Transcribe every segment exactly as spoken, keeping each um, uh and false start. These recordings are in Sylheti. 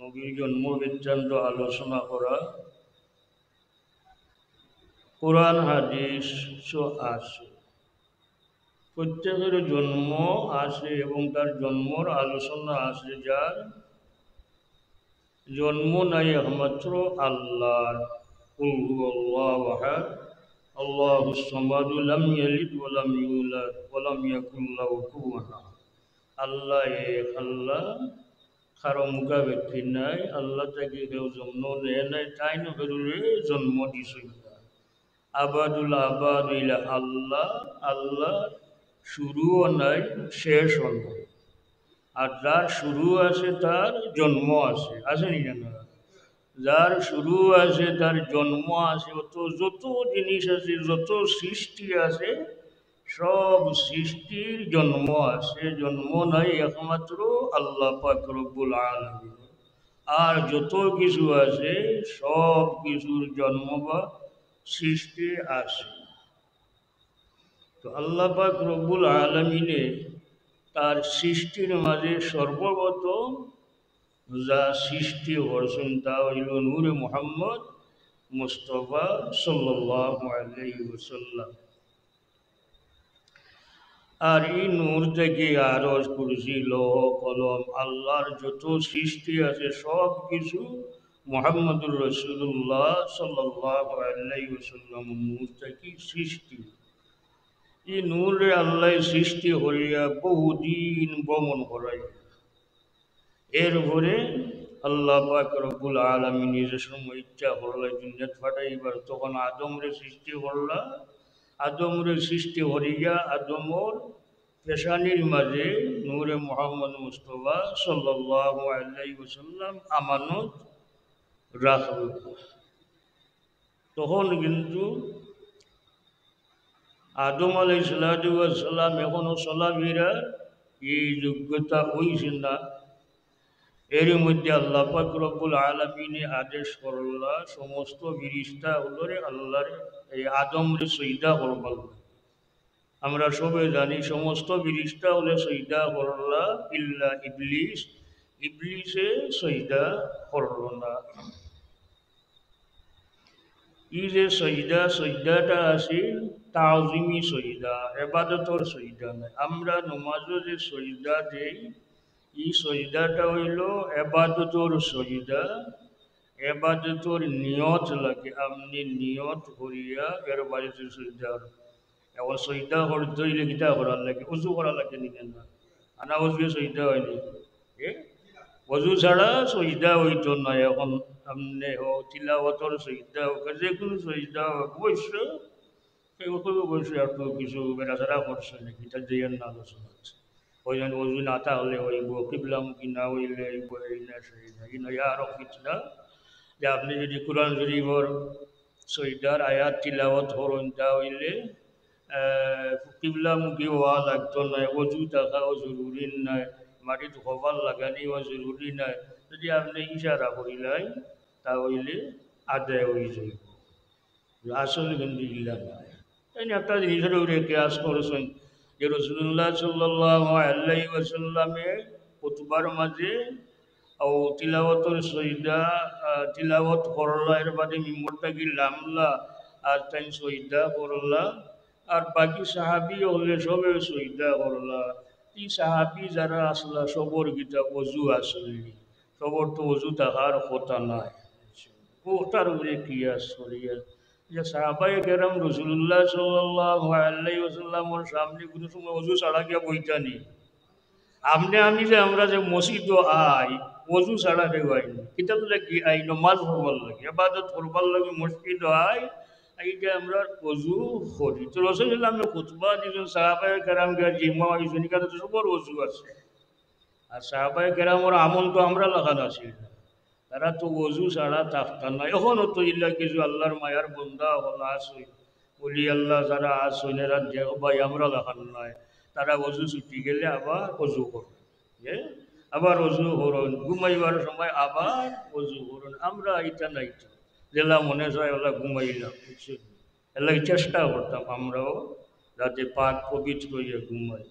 নবীর জন্ম বৃত্তান্ত আলোচনা করা। কোরআন হাদিসও আছে। প্রত্যেকের জন্ম আছে এবং তার জন্মর আলোচনা আছে। যার জন্ম নাই একমাত্র আল্লাহর। قل هو الله أحد الله الصمد لم يلد ولم يولد ولم يكن له كفوا أحد। আল্লাহ এক, আল্লাহ কারো মুখাপেক্ষী নাই, আল্লাহ থাকি কেউ জন্ম নেয় নাই, তাইন কেউরে জন্ম দিছইন না। আবাদুল আবাদ অইলা আল্লাহ, আল্লাহ শুরুও নাই, শেষও নাই। আর যার শুরু আছে, তার জন্ম আছে, আছে নি না? যার শুরু আছে, তার জন্ম আছে। অত যত জিনিস আছে, যত সৃষ্টি আছে, সব সৃষ্টির জন্ম আছে, জন্ম নাই একমাত্র আল্লাহ পাক রব্বুল আলামিন। আর যত কিছু আছে, সব কিছুর জন্ম বা সৃষ্টি আছে। তো আল্লাহ পাক রব্বুল আলামিনে তার সৃষ্টির মাঝে সর্বপ্রথম যা সৃষ্টি করছইন, তা অইল নূরে মুহাম্মদ মুস্তফা সাল্লাল্লাহু আলাইহি ওয়াসাল্লাম। আর ই নূর থাকি আরশ, কুরসি, লৌহ, কলম, আল্লাহর যত সৃষ্টি আছে, সব কিছু মুহাম্মদুর রাসূলুল্লাহ সাল্লাল্লাহু আলাইহি ওয়াসাল্লাম নূর থাকি সৃষ্টি। ই নূরে আল্লাহ সৃষ্টি করিয়া বহুদিন ভ্রমণ করাইল। এরপরে আল্লাহ পাক রব্বুল আলামিন নিজে সময় ইচ্ছা করলে দুনিয়াত পাঠাইবার, তখন আদমরে সৃষ্টি করলা। আদমরে সৃষ্টি করিয়া আদমর পেশানির মাঝে নূরে মুহাম্মদ মুস্তফা সাল্লাল্লাহু আলাইহি ওয়াসাল্লাম আমানত রাখল। তখন কিন্তু আদম আলাইহিস সালাতু ওয়াস সালাম এখনো চলাফেরার এই যোগ্যতা অইছে না। এর মধ্যে আল্লাহ পাক রব্বুল আলামিনে আদেশ করলা সমস্ত ফিরিস্তা অকলরে আল্লাহর এই আদমরে সইদা করবার লাগি। আমরা সবে জানি সমস্ত ফিরিস্তা অকলে সইদা করলা, ইল্লা ইবলিস, ইবলিসে সইদা করল না। ই যে সইদা, সইদাটা আছিল তাজিমি সইদা, এবাদতর সইদা নায়। আমরা নমাজো যে সইদা দেই, ই সইদাটা অইল এবাদতর সইদা। এবাদতর নিয়ত লাগে, আপনে নিয়ত করিয়া এর বাদে সইদা। এখন সইদা করতে অইলে কিতা করার লাগে? অজু করা লাগে নি না? আনা অজুয়ে সইদা অয়নি। এ? অজু ছাড়া সইদা অইতো না। এখন আপনে হোক তিলাওয়াতর সইদা হোক, যে কোনো সইদা হোক, অবশ্য কেউ কেউ অবশ্য একটু কিছু বেড়াছাড়া করছে নাকি, ইটা যাইয়ার না আলোচনা আছে। ওই জন্য অজু না থাকলে অইবো, কিবলামুখী না অইলে অইবো, এই না সেই না, এই না, ইয়া আরো ফিতনা। যে আপনে যদি কোরআন শরীফর সইদার আয়াত তিলাওয়াত করইন, তা অইলে, আহ, কিবলামুখী অওয়া লাগতো নায়, অজু থাকাও জরুরি নায়, মাটিত কপাল লাগানিও জরুরি নায়। যদি আপনে ইশারা করিলাইন, তা অইলে আদায় অই যাইবো। আসল কিন্তু ইলা নায়। তাইন একটা জিনিসর উপরে কিয়াস করছইন যে রাসূলুল্লাহ সাল্লাল্লাহু আলাইহি ওয়াসাল্লামে খুতবার মাঝে ও তিলাওয়াতর সইদা, আহ, তিলাওয়াত করলা, এর বাদে মিম্বর থাকি লামলা, আর তাইন সইদা করলা, আর বাকি সাহাবী অকলে সবে সইদা করলা। ই সাহাবী যারা আছলা, সবর কিতা অজু আছিল নি? সবর তো অজু থাকার কথা নায়। অটার উপরে কিয়াস করিয়া যে সাহাবায়ে কেরাম রাসূলুল্লাহ সাল্লাল্লাহু আলাইহি ওয়াসাল্লামর সামনে কোনো সময় অজু ছাড়া গিয়া বইতা নি? আপনে আমি যে আমরা যে মসজিদো আই, অজু ছাড়া কেউ আই না। কিতার লাগি আই? নমাজ পড়বার লাগি, ইবাদত করবার লাগি মসজিদো আই। এইটা আমরা অজু করি। তো রাসূলুল্লাহ খুতবা দিছইন, সাহাবায়ে কেরাম গিয়া জিম্মা অইছইন, ইখানো তো সবর অজু আছে। আর সাহাবায়ে কেরামর আমল তো আমরা লাখান আছিল না। তারা তো অজু ছাড়া থাকতা না। এখনো তো ইলা কিছু আল্লাহর মায়ার বন্দা অকল আছইন, ওলি আল্লাহ যারা আছইন, এরা দেখ ভাই আমরা লাখান নায়। তারা অজু ছুটি গেলে আবার অজু করইন, এ? আবার অজু করইন, ঘুমাইবার সময় আবার অজু করইন। আমরা ইতা নায় তো, যেলা মনে চায় ওলা ঘুমাইলাম, বুঝছইন? এর লাগি চেষ্টা করতাম আমরাও যাতে পাক পবিত্র অইয়া ঘুমাই।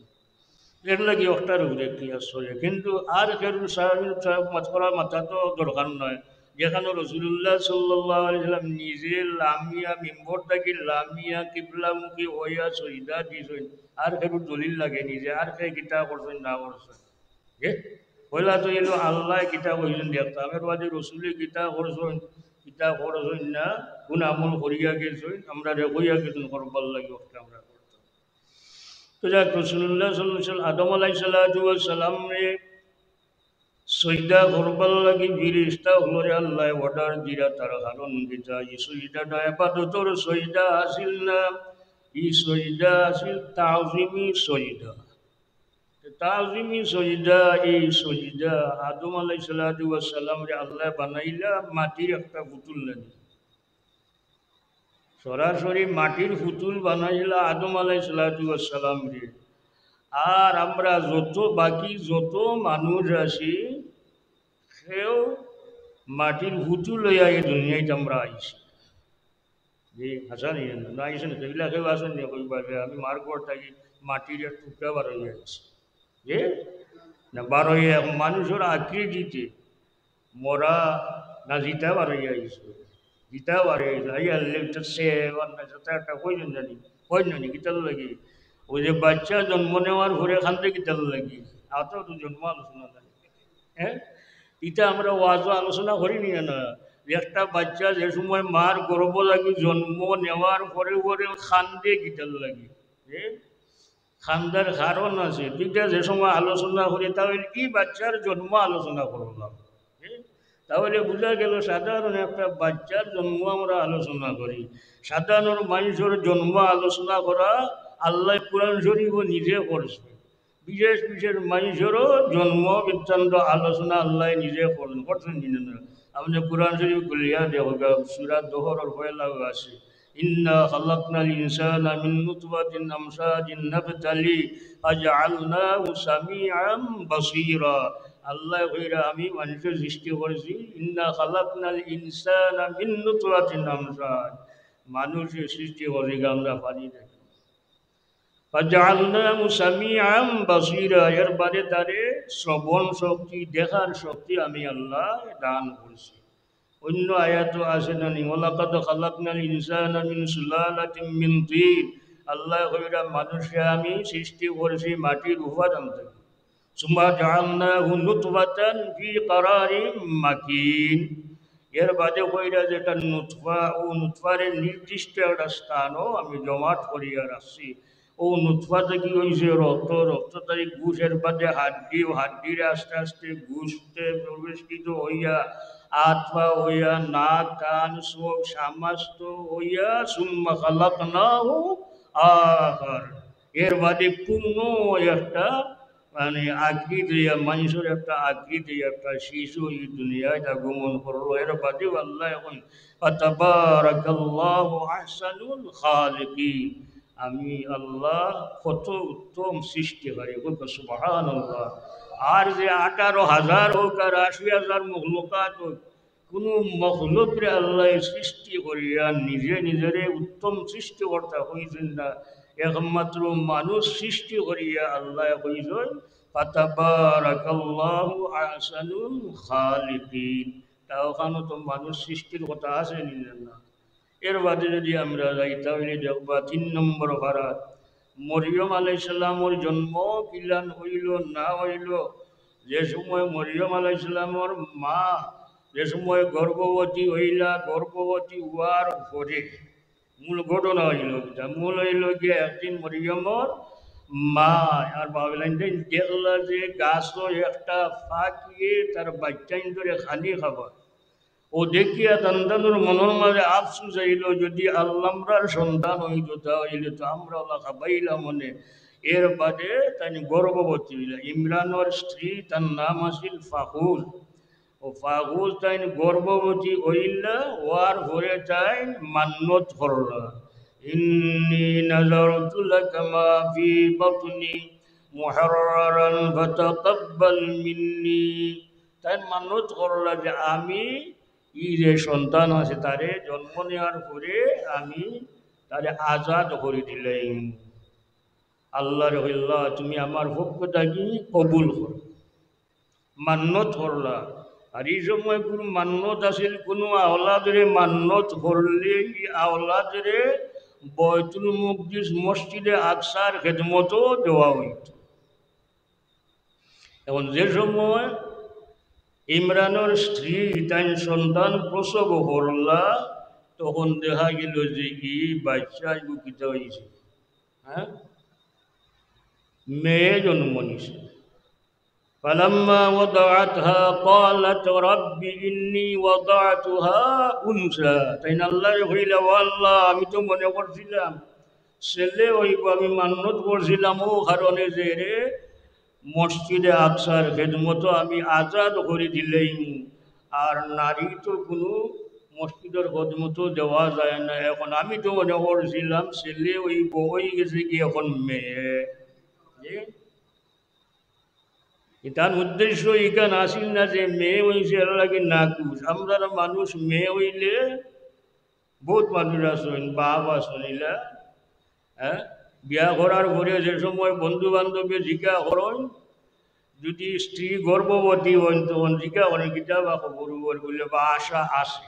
এর লাগি অকটার উপরে কিয়াস চলে। কিন্তু আর কেউ সাহাবী সাহেব মাত করার মাথা তো দরকার নয়, যেখানো রাসূলুল্লাহ সাল্লাল্লাহু আলাইহি ওয়াসাল্লাম নিজে লামিয়া, মিম্বর থাকি লামিয়া কিবলামুখী অইয়া সইজদা দিছইন, আর কেউ দলিল লাগে নিজে, আর কে কিতা করছইন না করছইন। যে পয়লা তো এলো আল্লাহ কিতা কইছইন দেখতাম, এর বাদে রসুলে কিতা করছইন, কিতা করছইন না, কোন আমল করিয়া গেছইন, আমরারে কইয়া গেছইন করবার লাগি, অকটা আমরা করতাম। তো যাক, রাসূলুল্লাহ সাল্লাল্লাহু আলাইহি ওয়াসাল্লাম, আদম আলাইহিস সালাতু ওয়াস সালামরে সইজদা করবার লাগি ফিরিস্তা অকলরে আল্লায় order দিরা, তার কারণ কিতা? ই সইজদাটা ইবাদতর সইজদা আছিল না, ই সইজদা আছিল তাজিমি সইজদা। তাজিমি সইজদা, এই সইজদা আদম আলাইহিস সালাতু ওয়াস সালামরে আল্লায় বানাইলা মাটির একটা পুতুল নানি। সরাসরি মাটির পুতুল বানাইলা আদম আলাইহিস সালাতু ওয়াস সালামরে। আর আমরা যত, বাকি যত মানুষ আছি, কেউ মাটির পুতুল অইয়া এই দুনিয়াত আমরা আইছি। জি, হাছা নি? না আইছেন, কেউ কেউ আছেন নি? কইবা যে আমি মার ঘর থাকি মাটির এক টুকরা বার অইয়া আইছি। যে না, বার অইয়া এক মানুষর আকৃতিতে মরা না জিতা বার অইয়া আইছে, জিতা বার অইয়া আইছে। আইয়া লেখছে সে, অন্য সাথে একটা কইলেন জানি, কইলেন জানি, কিতার লাগি? ওই যে বাচ্চা জন্ম নেওয়ার পরে কান্দে কিতার লাগি? আতো তো জন্ম আলোচনা নাই। হ্যাঁ, ইটা আমরা ওয়াজও আলোচনা করি নি না? যে একটা বাচ্চা যে সময় মার গর্ভ থাকি জন্ম নেওয়ার পরে পরে কান্দে কিতার লাগি? হ্যাঁ, কান্দার কারণ আছে। দুইটা যে সময় আলোচনা করি, তা অইলে কি বাচ্চার জন্ম আলোচনা করলাম। হ্যাঁ, তাহলে বুঝা গেল সাধারণ একটা বাচ্চার জন্ম আমরা আলোচনা করি, সাধারণ মানুষর জন্ম আলোচনা করা আল্লাহ কোরআন শরীফও নিজে করছে। বিশেষ বিশেষ মানুষরও জন্ম বৃত্তান্ত আলোচনা আল্লাহ নিজে করছেন, করছেন কি না? আপনি কোরআন শরীফ খুলিয়া দেখো, সূরা জুমারর পয়লাও আছে, "ইন্না খালাকনাল ইনসানা মিন নুতফাতিন আমশাজিন নাবতালি ফাজআলনাহু সামিআম বাসীরা।" আল্লাহ কইরা, "আমি মানুষরে সৃষ্টি করছি, ইন্না খালাকনাল ইনসানা মিন নুতফাতিন আমশাজ।" মানুষরে সৃষ্টি করছি আমরা পানি থাকি। ফাজআলনাহু সামিআম বাসীরা, এর বাদে তারে শ্রবণ শক্তি, দেখার শক্তি আমি আল্লাহ দান করছি। অন্য আয়াতও আছে না নি, "ওয়ালাকাদ খালাকনাল ইনসানা মিন সুলালাতিম মিন তিন।" আল্লাহ কইরা, "মানুষরে আমি সৃষ্টি করছি মাটির উপাদান থাকি।" সুম্মা জাআলনাহু নুতফাতান ফি কারারিম মাকিন। এর বাদে কইরা যেটা নুতফা, ও নুতফারে নির্দিষ্ট একটা স্থানও আমি জমাট করিয়া রাখছি। ও নুতফা থাকি অইছে রক্ত, রক্ত থাকি গোশত, এর বাদে হাড্ডি, ও হাড্ডিরে আস্তে আস্তে গোশতে পরিবর্তিত অইয়া, আত পা অইয়া, নাক, কান, চোখ, সমস্ত অইয়া, সুম্মা খালাকনাহু আখার। এর বাদে পূর্ণ একটা মানে আকৃতি অইয়া, মানুষর একটা আকৃতি, একটা শিশু ই দুনিয়াত আগমন করলো। এর বাদেও আল্লাহ এখন, "ফাতাবারাকাল্লাহু আহসানুল খালিকিন।" আমি আল্লাহ কত উত্তম সৃষ্টিকারী। কইবা সুবহানাল্লাহ। আর যে আঠারো হাজার হোক আর আশি হাজার মখলুকাত হোক, কুনু মখলুকরে আল্লাহ সৃষ্টি করিয়া নিজে নিজরে উত্তম সৃষ্টিকর্তা কইছইন না, একমাত্র মানুষ সৃষ্টি করিয়া আল্লাহ কইছইন, "ফাতাবারাকাল্লাহু আহসানুল খালিকিন।" তা ওখানো তো মানুষ সৃষ্টির কথা আছে নি না? এর বাদে যদি আমরা যাই, তাহলে দেখবা তিন নম্বর পারাত মরিয়ম আলাইহিস সালামর জন্ম কিলান অইলো না অইলো, যে সময় মরিয়ম আলাইহিস সালামর মা যে সময় গর্ভবতী অইলা, গর্ভবতী অওয়ার পরে মূল ঘটনা অইলো কিতা? মূল অইলো গিয়া একদিন মরিয়মর মা আর বাবা ইলাইন দেখলা যে গাছো একটা পাখিয়ে তার বাচ্চাইন্তরে খানি খাবার। ও দেখিয়া তান তানর মনর মাঝে আফসোস আইলো, যদি আল্লামরার সন্তান অইতো, তা অইলে তো আমরা অলা খাবাইলাম অনে। এর বাদে তাইন গর্ভবতী অইলা। ইমরানর স্ত্রী, তার নাম আছিল ফাকুল। ও ফাকুল তাইন গর্ভবতী অইলা, অওয়ার পরে তাইন মান্নত করলা, "ইন্নী নাযারতু লাকা মা ফী বাতনী মুহাররারান ফাতাকাব্বাল মিন্নী।" তাইন মান্নত করলা যে আমি ই যে সন্তান আছে, তারে জন্ম নেওয়ার পরে আমি তারে আজাদ করি দিলাইমু। আল্লাহরে কইলা, "তুমি আমার পক্ষ থাকি কবুল করো।" মান্নত করলা। আর ই সময় কুনু মান্নত আছিল, কুনু আওলাদরে মান্নত করলে ই আওলাদরে বায়তুল মুকাদ্দাস মসজিদে আকসার খেদমতো দেওয়া অইতো। এখন যে সময় ইমরানর স্ত্রী তাইন সন্তান প্রসব করলা, তখন দেখা গেল যে ই বাচ্চা ইগু কিতা অইছে, হ্যাঁ, মেয়ে জন্ম নিছে। فلما وضعتها قالت رب إني وضعتها أنثى। তাইন আল্লাহরে কইলা, "ও আল্লাহ, আমি তো মনে করছিলাম ছেলে অইবো, আমি মান্নত করছিলাম ও কারণে যে এরে মসজিদে আকসার খেদমতো আমি আজাদ করি দিলাইমু, আর নারী তো কুনু মসজিদর খেদমতো দেওয়া যায় না। এখন আমি তো মনে করছিলাম ছেলে অইবো, অই গেছে কি এখন মেয়ে।" জি? ইতার উদ্দেশ্য ইখান আছিল না যে মেয়ে অইছে এর লাগি নাখোশ। আমরার মানুষ মেয়ে অইলে বউত মানুষ আছইন, বাপ আছইন ইলা, হ্যাঁ, বিয়া করার পরে যে সময় বন্ধু বান্ধবে জিকা করইন, যদি স্ত্রী গর্ভবতী অইন, তখন জিকা করইন, "কিতা বা খবর?" বুলে, "বা আশা আছে।"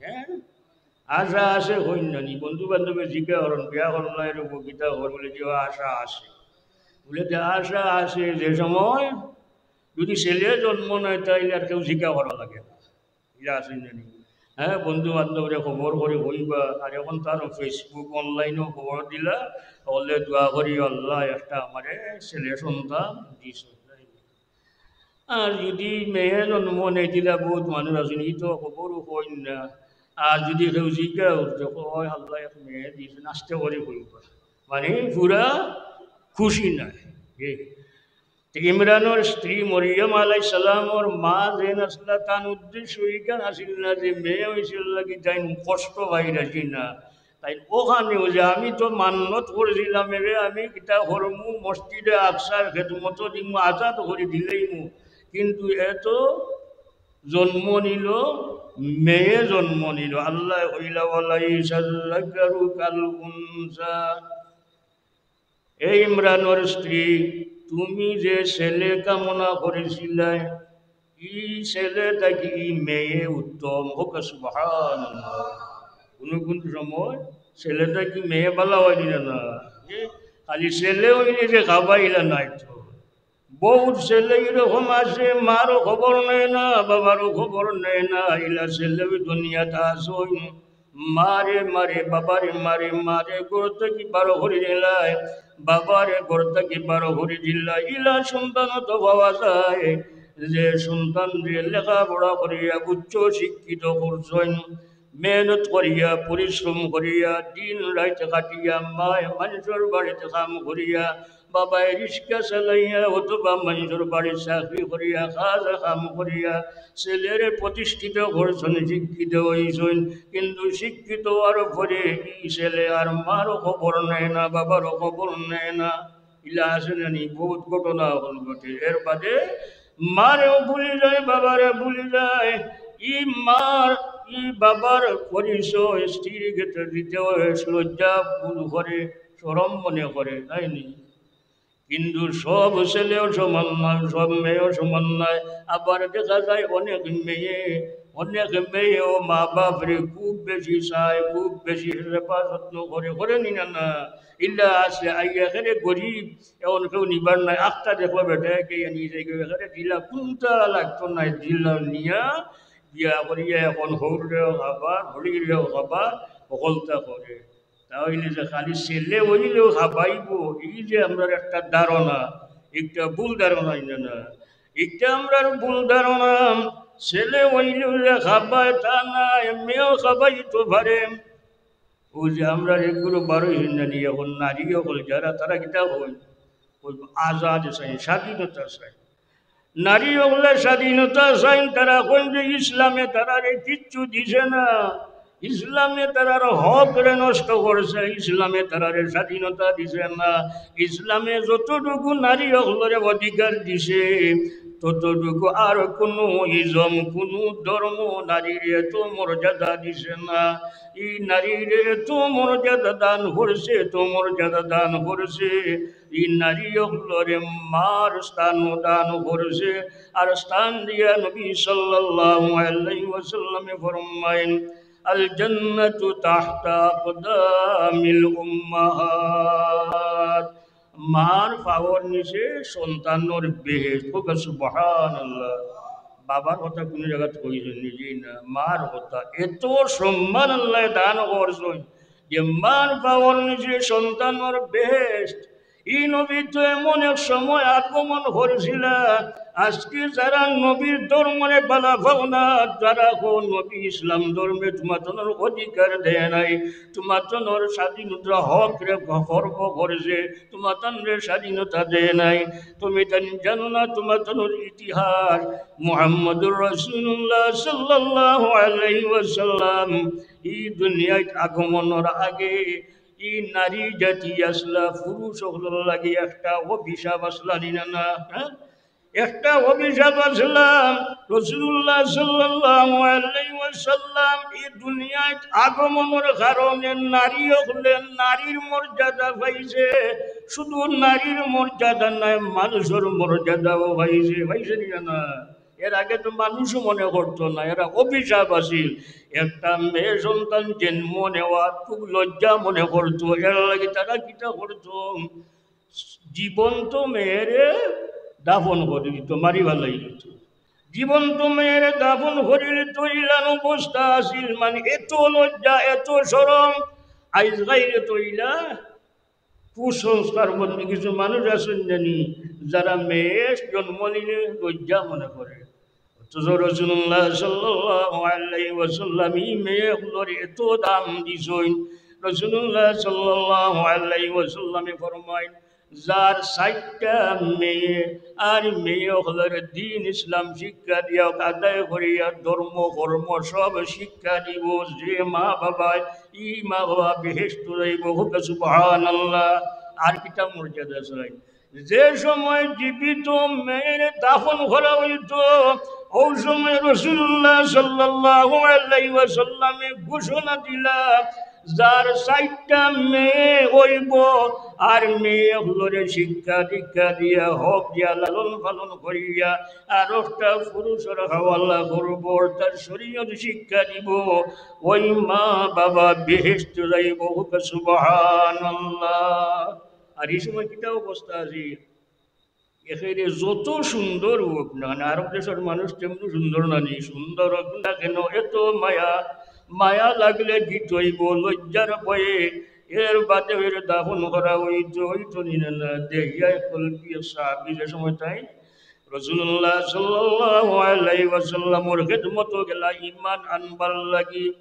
হ্যাঁ, আশা আছে কইন না নি? বন্ধু বান্ধবে জিকা করইন, "বিয়া করলা এর উপর কিতা খবর?" বুলে যে, "ও আশা আছে।" বুলে যে, "আশা আছে, যে সময় যদি ছেলে জন্ম নেয়, তাইলে আর কেউ জিকা করা লাগে না।" ইলা আছে না নি? হ্যাঁ, বন্ধু বান্ধবরে খবর করি কইবা, আর এখন তো আরো Facebook, online-ও খবর দিলা, বলে, "দোয়া করি আল্লাহ একটা আমারে ছেলে সন্তান দিস।" আর যদি মেয়ে জন্ম নেয় দিলা, বউত মানুষ আছইন, ই তো খবরও কইন না। আর যদি কেউ জিকা করতে কয়, "আল্লাহ এক মেয়ে দিস", আস্তে করি কইবা, মানে পুরা খুশি নায়। তে ইমরানর স্ত্রী মরিয়ম আলাইহিস সালামর মা যেন আছলা, তান উদ্দেশ্য ইখান আছিল না যে মেয়ে অইছে লাগি তাইন কষ্ট পাইরা কি না। তাইন অখানেও যে আমি তো মান্নত করছিলাম, এরে আমি কিতা করমু, মসজিদে আকসার খেদমতো দিমু, আজাদ করি দিলাইমু, কিন্তু এ তো জন্ম নিল, মেয়ে জন্ম নিল। আল্লাহ কইলা, "ওয়ালাইসাল যাকারু কাল উনসা।" এ ইমরানর স্ত্রী, তুমি যে ছেলে কামনা করেছিলায়, ই ছেলে থাকি ই মেয়ে উত্তম। কউক্কা সুবহানাল্লাহ। কুনু কুনু সময় ছেলে থাকি মেয়ে বালা অইল না। এ খালি ছেলে অইলে যে খাবাইলা নায় তো। বউত ছেলে ইরকম আছে, মারও খবর নেয় না, বাবারও খবর নেয় না, ইলা ছেলেও দুনিয়াত আছইন। মারে মারে, বাবারে মারে, মারে ঘর থাকি বার করি দিলায়, বাবারে ঘর থাকি বার করি দিলায়। ইলা সন্তানও তো পাওয়া যায়, যে সন্তানরে লেখাপড়া করিয়া উচ্চ শিক্ষিত করছইন, মেহনত করিয়া, পরিশ্রম করিয়া, দিন রাইত খাটিয়া, মায় মানষর বাড়িত কাম করিয়া, বাবায় রিক্সা চালাইয়া অথবা মানষর বাড়িত চাকরি করিয়া, কাজ কাম করিয়া ছেলেরে প্রতিষ্ঠিত করছইন, শিক্ষিত অইছইন, কিন্তু শিক্ষিত অওয়ার পরে ই ছেলে আর মারও খবর নেয় না, বাবারও খবর নেয় না। ইলা আছে না নি? বউত ঘটনা অকল ঘটে। এর বাদে মারেও ভুলি যায়, বাবারে ভুলি যায়। ই মার, ই বাবার পরিচয় স্ত্রীর ক্ষেত্রে দিতে হয়, লজ্জা বোধ করে, শরম মনে করে, তাই নি? কিন্তু সব ছেলেও সমান নয়, সব মেয়েও সমান নয়। আবার দেখা যায় অনেক মেয়ে, অনেক মেয়েও মা বাপরে খুব বেশি চায়, খুব বেশি সেবা যত্ন করে, করে নি না? না, ইলা আছে, আইয়া একেরে গরিব, এখন কেউ নিবার নাই, আখতা দেখো বেটা, কে নিয়ে যাই, একেরে দিলা, কুনতা লাগতো নাই, দিলা নিয়া, বিয়া করিয়া এখন হউররেও খাবার, হলিরেও খাবার, হকলতা করে। তা অইলে যে খালি ছেলে অইলেও খাবাইবো, ই যে আমরার একটা ধারণা, একটা ভুল ধারণা, ইলা না? একটা আমরার ভুল ধারণা, ছেলে অইলেও যে খাবায় তা নায়, মেয়েও খাবাইতো পারে। অউ যে আমরার এগুলো বারোই হিন্দানি, এখন নারী অকল যারা, তারা কিতা কইন? কইন আজাদ চাইন, স্বাধীনতা চাইন। নারী অকলে স্বাধীনতা চাইন, তারা কইন যে ইসলামে তারারে কিচ্ছু দিছে না, ইসলামে তারার হকরে নষ্ট করছে, ইসলামে তারারে স্বাধীনতা দিছে না। ইসলামে যতটুকু নারী অকলরে অধিকার দিছে, ততটুকু আর কুনু ইজম, কুনু ধর্ম নারীরে এত মর্যাদা দিছে না। ই নারীরে এত মর্যাদা দান করছে, এত মর্যাদা দান করছে। ই নারী অকলরে মার স্থান দান করছে। আর স্থান দিয়া নবী সাল্লাল্লাহু আলাইহি ওয়াসাল্লামে ফরমাইন, "আল জান্নাতু তাহতা আকদামিল উম্মাহাত।" মার পাওর নিচে সন্তানর বেহেশত। কউক্কা সুবহানাল্লাহ। বাবার কথা কুনু জাগাত কইছইন নি? জি না, মার কথা। এত সম্মান আল্লায় দান করছইন যে মার পাওর নিচে সন্তানর বেহেশত। ই নবী তো এমন এক সময় আগমন করছিলা, আজকে যারা নবীর ধর্মরে বালা পাও না, যারা কও নবী ইসলাম ধর্মে তুমাতানর অধিকার দেয় নাই, তুমাতানর স্বাধীনতা হকরে খর্ব করছে, তুমাতানরে স্বাধীনতা দেয় নাই, তুমিতাইন জানো না তুমাতানর ইতিহাস। মুহাম্মদুর রাসূলুল্লাহ সাল্লাল্লাহু আলাইহি ওয়াসাল্লাম ই দুনিয়াত আগমনর আগে ই নারী জাতি আছলা, পুরুষ অকলর লাগি একটা অভিশাপ আছলা নি না, না? হ্যাঁ? একটা অভিশাপ আছলা। রাসূলুল্লাহ সাল্লাল্লাহু আলাইহি ওয়াসাল্লাম ই দুনিয়াত আগমনর কারণে নারী অকলে নারীর মর্যাদা পাইছে, শুধু নারীর মর্যাদা নায়, মানুষর মর্যাদাও পাইছে, পাইছে নি না? এর আগে তো মানুষও মনে করতো না, এরা অভিশাপ আছিল। একটা মেয়ে সন্তান জন্ম নেওয়া খুব লজ্জা মনে করতো, এর লাগি তারা কিতা করতো? জীবন্ত মেয়েরে দাফন করি দিত, মারি ফালাই দিত। জীবন্ত মেয়েরে দাফন করি দিত, ইলান অবস্থা আছিল, মানে এত লজ্জা, এত শরম। আইজ গাইরে তো ইলা কুসংস্কার বলতে কিছু মানুষ আছইন জানি, যারা মেয়ে জন্ম নিলে লজ্জা মনে করে। অথচ রাসূলুল্লাহ সাল্লাল্লাহু আলাইহি ওয়াসাল্লাম ই মেয়ে অকলরে এত দাম দিছইন। রাসূলুল্লাহ সাল্লাল্লাহু আলাইহি ওয়াসাল্লামে ফরমাইন, যার চাইরটা মেয়ে আর মেয়ে অকলরে দ্বীন ইসলাম শিক্ষা দিয়া আদায় করিয়া ধর্ম কর্ম সব শিক্ষা দিব, যে মা বাবায় ই মা বাবা বেহেশতো যাইবো। কউক্কা সুবহানাল্লাহ। আর কিতা মর্যাদা চাই? যে সময় জীবিত মেয়েরে দাফন করা অইতো, অউ সময় রাসূলুল্লাহ সাল্লাল্লাহু আলাইহি ওয়াসাল্লামে ঘোষণা দিলা, যার চাইরটা মেয়ে অইবো আর মেয়ে অকলরে শিক্ষা দীক্ষা দিয়া, হক দিয়া, লালন পালন করিয়া, আর একটা পুরুষর হাওলা করবো, তার শরীয়ত শিক্ষা দিব, ওই মা বাবা বেহেশতো যাইবো। কউক্কা সুবহানাল্লাহ। আর ই সময় কিতা অবস্থা আছে? একেরে যত সুন্দর হোক না কেন, আরব দেশর মানুষ তেমন সুন্দর না নি, সুন্দর হোক না কেন, এত মায়া, মায়া লাগলে গিট অইবো লজ্জার ভয়ে। এর বাদে এরে দাফন করা অইতো, অইতো নি না, না, দেখিয়া কলবি সাহাবী যে সময় তাইন রাসূলুল্লাহ সাল্লাল্লাহু আলাইহি ওয়াসাল্লামর খেদমতো গেলা ঈমান আনবার লাগি।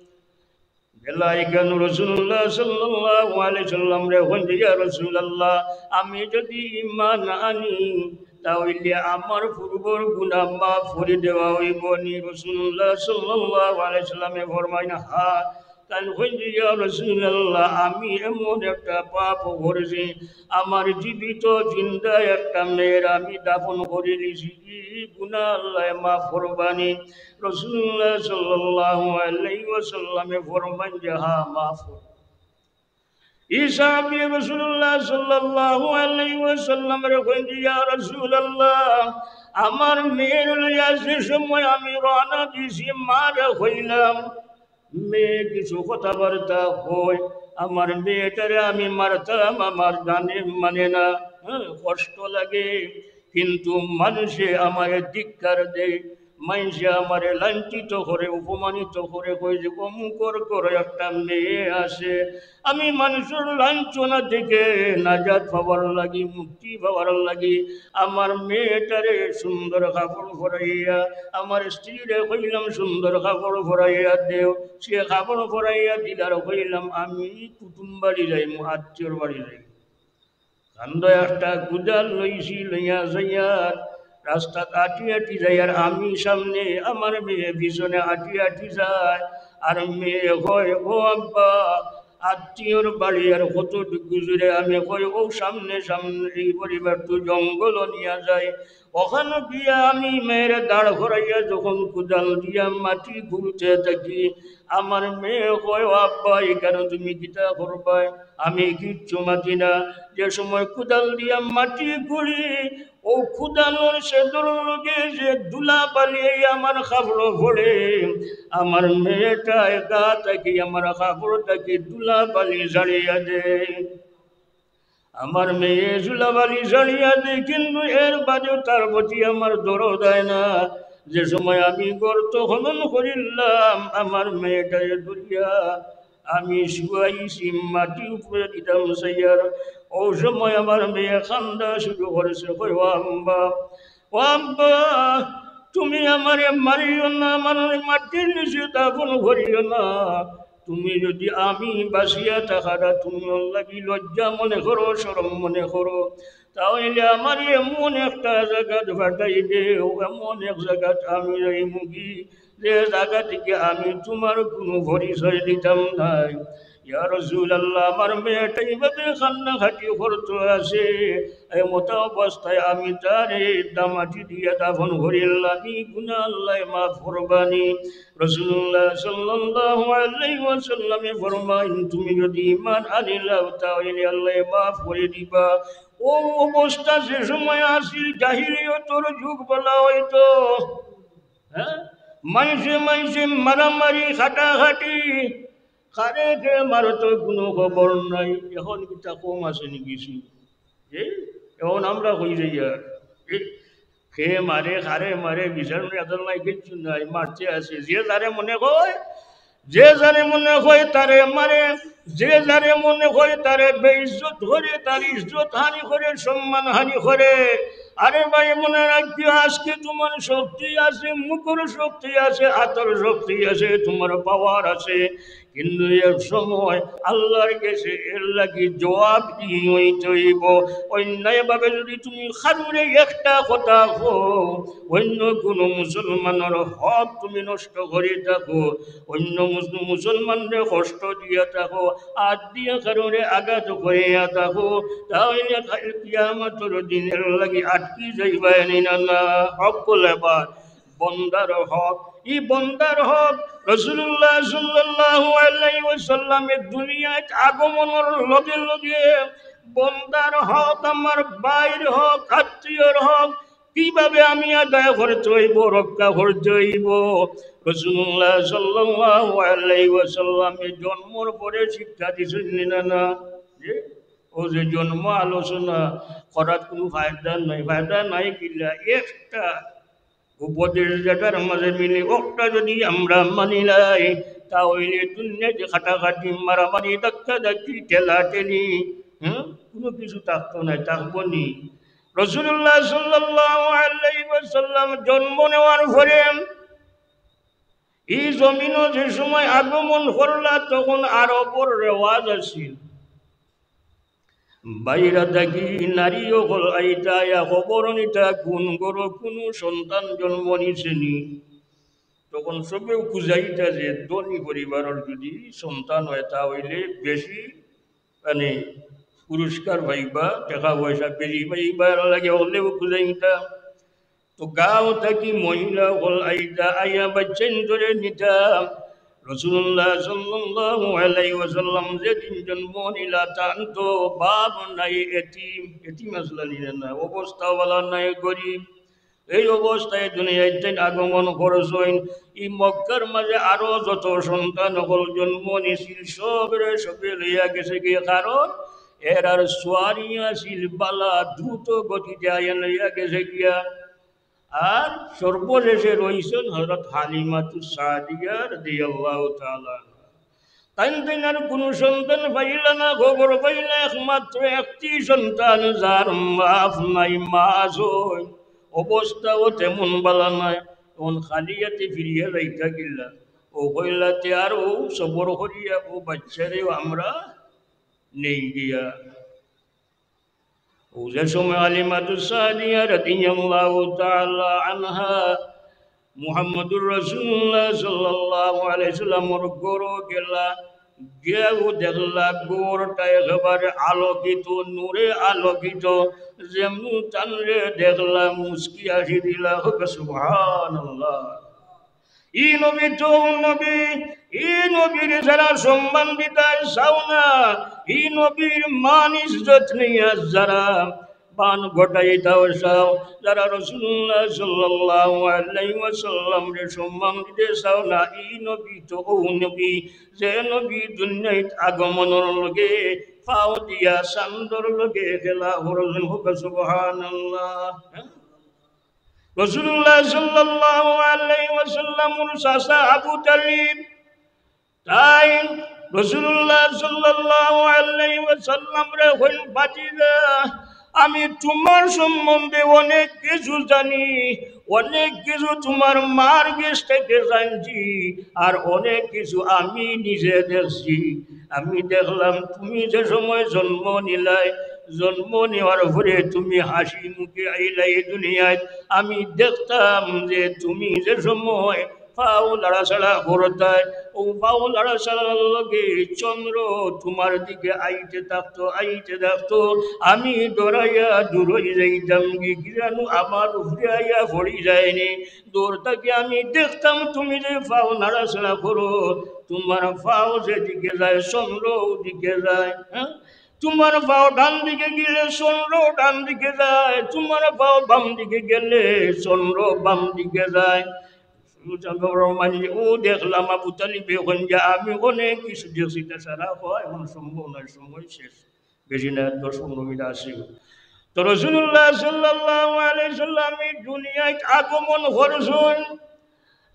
বেলায় কেন রাসূলুল্লাহ সাল্লাল্লাহু আলাইহি সাল্লামরে কইন যে, "ইয়া রাসূলুল্লাহ, আমি যদি ঈমান আনি, তা অইলে আমার পূর্বর গুনাহ মাফ করি দেওয়া অইবো নি?" রাসূলুল্লাহ সাল্লাল্লাহু আলাইহি সাল্লামে ফরমাইন, "হ্যাঁ।" তাইন কইন যে, "ইয়া রাসূলুল্লাহ, আমি এমন একটা পাপ করছি, আমার জীবিত জিন্দা একটা মেয়ের আমি দাফন করি দিছি, ই গুনাহ আল্লায় মাফ করবা নি?" রাসূলুল্লাহ সাল্লাল্লাহু আলাইহি ওয়াসাল্লামে ফরমাইন যে, "হ্যাঁ, মাফ করব।" ই সাহাবী রাসূলুল্লাহ সাল্লাল্লাহু আলাইহি ওয়াসাল্লামরে কইন যে, "ইয়া রাসূলুল্লাহ, আমার মেয়েরে লইয়া যে সময় আমি রওনা দিছি, মারে কইলাম, মেয়ে কিছু কথাবার্তা কয়, আমার মেয়েটারে আমি মারতাম, আমার জানে মানে না, হ্যাঁ, কষ্ট লাগে, কিন্তু মানুষে আমারে ধিক্কার দেয়, মানষে আমারে লাঞ্ছিত করে, অপমানিত করে, কয় যে অমুকর ঘরো একটা মেয়ে আছে, আমি মানষর লাঞ্ছনা থেকে নাজাত পাওয়ার লাগি, মুক্তি পাওয়ার লাগি, আমার মেয়েটারে সুন্দর কাপড় পরাইয়া, আমার স্ত্রীরে কইলাম সুন্দর কাপড় পরাইয়া দেও, সে কাপড় পরাইয়া দিলার, কইলাম আমি কুটুম বাড়ি যাইমু, আত্মীয়র বাড়ি যাইমু।" কান্দো একটা কুদাল লইছি, লইয়া যাইয়ার রাস্তাত আটি আটি যাইয়ার, আমি সামনে, আমার মেয়ে পিছনে আটি আটি যায়। আর মেয়ে কয়, "ও আব্বা, আত্মীয়র বাড়ি আর কতটুকু দূরে?" আমি কই, "ও সামনে, সামনে, এই পরিবার তো জঙ্গল নিয়া যায়।" অখানো গিয়া আমি মেয়েরে দাঁড় করাইয়া যখন কুদাল দিয়া মাটি খুঁড়তে থাকি, আমার মেয়ে কয়, "ও আব্বা, ইখানো তুমি কিতা করবায়? আমি কিচ্ছু মাতি না।" যে সময় কুদাল দিয়া মাটি খুঁড়ি, অউ কুদালর ছেদর লগে যে ধুলা বালি আমার কাপড়ো পড়ে, আমার মেয়েটায় গা থাকি, আমার কাপড় থাকি ধুলা বালি ঝাড়িয়া দেয়। আমার মেয়ে ধুলা বালি ঝাড়িয়া দেয়, কিন্তু এর বাদেও তার প্রতি আমার দরদ অয় না। যে সময় আমি গর্ত খনন করিলাম, আমার মেয়েটারে ধরিয়া আমি শুয়াইছি, মাটি উপরে দিতাম চাইয়ার, অউ সময় আমার মেয়ে কান্দা শুরু করছে, কয়, "ও আম্মা, ও আব্বা, তুমি আমারে মারিও না, আমারে মাটির নিচে দাফন করিও না। তুমি যদি আমি বাঁচিয়া থাকাটা তুমি অর লাগি লজ্জা মনে করো, শরম মনে করো, তা অইলে আমারে এমন একটা জাগাত পাঠাই দেও, এমন এক জাগাত আমি যাইমুগি, যে জাগা থাকি আমি তুমার কুনু পরিচয় দিতাম নায়।" ইয়া রাসূলুল্লাহ, আমার মেয়েটা এইভাবে কান্নাকাটি করতো আছে, এমতা অবস্থায় আমি তারে দা-, মাটি দিয়া দাফন করিলাম, ই গুনা আল্লায় মাফ করবানি। রাসূলুল্লাহ সাল্লাল্লাহু আলাইহি ওয়াসাল্লামে ফরমাইন, "তুমি যদি ঈমান আনিলাও, তা অইলে আল্লায় মাফ করি দিবা।" অউ অবস্থা যে সময় আছিল, জাহিলিয়তর যুগ বলা অইতো, হ্যাঁ? মানষে মানষে মারামারি, কাটাকাটি, কারে কে মারতো কুনু খবর নাই। এখন কিতা কম আছে নি কিছু? এ? এখন আমরা কই যাইয়ার, এ? কে মারে, কারে মারে, বিচার নাই, আদালত নাই, কিচ্ছু নাই, মারতে আছে। যে যারে মনে কয়, যে যারে মনে কয় তারে মারে, যে যারে মনে কয় তারে বেইজ্জত করে, তার ইজ্জত হানি করে, সম্মান হানি করে। আরে ভাই, মনে রাখিও, আজকে তুমার শক্তি আছে, মুখর শক্তি আছে, আতর শক্তি আছে, তুমার power আছে, কিন্তু এক সময় আল্লার গেছে এর লাগি জবাবদিহি অইতে অইবো। অন্যায়ভাবে যদি তুমি কারুরে একটা কথা কও, অইন্য কুনু মুসলমানর হক তুমি নষ্ট করি থাকো, অইন্য মুস-, মুসলমানরে কষ্ট দিয়া থাকো, আত দিয়া কারুরে আঘাত করিয়া থাকো, তা অইলে কাইল কিয়ামতর দিন এর লাগি আটকি যাইবায় নি না, না? হক বলে বার বন্দার হক, ই বন্দার হক। রাসূলুল্লাহ সাল্লাল্লাহু আলাইহি ওয়াসাল্লামে দুনিয়াত আগমনর লগে লগে বন্দার হক, আমার ভাইর হক, আত্মীয়র হক কিভাবে আমি আদায় করতে অইবো, রক্ষা করতে অইবো? রাসূলুল্লাহ সাল্লাল্লাহু আলাইহি ওয়াসাল্লামে জন্মর পরে শিক্ষা দিছইন নি না, না? যে, অউ যে জন্ম আলোচনা করাত কুনু ফায়দা নাই, ফায়দা নাই কিলা? একটা উপদেশ যেটার মাঝে মিলে, অটা যদি আমরা মানিলাই, তা অইলে দুনিয়াত যে কাটাকাটি, মারামারি, ধাক্কাধাক্কি, ঠেলাঠেলি, হুম, কুনু কিছু থাকতো নায়, থাকবো নি? রাসূলুল্লাহ সাল্লাল্লাহু আলাইহি ওয়াসাল্লাম জন্ম নেওয়ার পরে ই জমিনো যে সময় আগমন করলা, তখন আরবর রেওয়াজ আছিল, বাইরা থাকি নারী অকল আইতা, আইয়া খবর নিতা, কুন ঘরো কুনু সন্তান জন্ম নিছে নি। তখন সবেউ খুজাইতা যে ধনী পরিবারর যদি সন্তান অয়, তা অইলে বেশি, মানে, পুরস্কার পাইবা, টেকা পয়সা বেশি পাইবা, এর লাগি অকলেউ খুজাইতা। তো গাঁও থাকি মহিলা অকল আইতা, আইয়া বাইচ্চাইন্তরে নিতা। রাসূলুল্লাহ সাল্লাল্লাহু আলাইহি ওয়াসাল্লাম যেদিন জন্ম নিলা, তান তো বাপ নাই, এতিম, এতিম আছলা নি না, অবস্থা ভালা নাই, গরিব। এই অবস্থায় দুনিয়াত তাইন আগমন করছইন। ই মক্কার মাঝে আরো যত সন্তান অকল জন্ম নিছিল, সবরে সবে লইয়া গেছে গিয়া, কারণ এরার সোয়ারি আছিল ভালা, দ্রুত গতিতে আইয়া লইয়া গেছে গিয়া। আর সর্বশেষে রইছইন হযরত হালিমাতুস সাদিয়া রাদিয়াল্লাহু তাআলা আনহা। তাইন তাইন আর কুনু সন্তান পাইলা না, খবর পাইলা, একমাত্র একটি সন্তান, যার বাপ নাই, মা আছইন, অবস্থাও তেমন ভালা নায়। অখন খালি আতে ফিরিয়া যাইতা কিলা? অউ কইলা তে আর অউ সবর করিয়া অউ বাইচ্চারেও আমরা নেই গিয়া। অউ যে সময় হালিমাতুস সাদিয়া রাদিয়াল্লাহু তাআলা আনহা মুহাম্মাদুর রাসূলুল্লাহ সাল্লাল্লাহু আলাইহি সাল্লামর ঘরো গেলা, গিয়াও দেখলা ঘরটা একেবারে আলোকিত, নূরে আলোকিত, যেমন তানরে দেখলা মুচকি হাসি দিলা। হোক সুবহানাল্লাহ। ই নবী তো নবী, ই নবীর যারা সম্মান দিতায় চাও না, ই নবীর মান ইজ্জত নিয়া যারা মান ঘটাইতাও চাও, যারা রাসূলুল্লাহ সাল্লাল্লাহু আলাইহি ওয়াসাল্লামরে সম্মান দিতে চাও না, ই নবী তো অউ নবী, যে নবী দুনিয়াত আগমনর লগে পাও দিয়া চান্দর লগে খেলা করইন। হোক সুবহানাল্লাহ। রাসূলুল্লাহ সাল্লাল্লাহু আলাইহি ওয়াসাল্লামর চাচা আবু তালিব, তাইন রাসূলুল্লাহ সাল্লাল্লাহু আলাইহি ওয়াসাল্লামরে কইন, "ভাতিজা, আমি তুমার সম্বন্ধে অনেক কিছু জানি, অনেক কিছু তুমার মার গেছ থাকি জানছি, আর অনেক কিছু আমি নিজে দেখছি। আমি দেখলাম তুমি যে সময় জন্ম নিলায়, জন্ম নেওয়ার পরে তুমি হাসি মুখে আইলায় ই দুনিয়াত, আমি দেখতাম যে তুমি যে সময় পাও লাড়াচাড়া করতায়, অউ পাও লাড়াচাড়ার লগে চন্দ্র তুমার দিকে আইতে থাকতো, আইতে থাকতো। আমি ডরাইয়া দূর অই যাইতাম, কি, কি জানো আমার উপরে আইয়া পড়ি যায়নি। দূর থাকি আমি দেখতাম তুমি যে পাও নাড়াচাড়া করো, তুমার পাও যেদিকে যায় চন্দ্র ওদিকে যায়, হ্যাঁ? তুমার পাও ডান দিকে গেলে চন্দ্র ডান দিকে যায়, তুমার পাও বাম দিকে গেলে চন্দ্র বাম দিকে যায়।" সুতরাং, মানে, ও দেখলাম আবু তালিবে কইন যে, "আমি অনেক কিছু দেখছি, ইটা সারা কওয়া এখন সম্ভব নয়, সময় শেষ, বেশি না, দশ পনেরো মিনিট আছে।" তো রাসূলুল্লাহ সাল্লাল্লাহু আলাইহি সাল্লাম ই দুনিয়াত আগমন করছইন,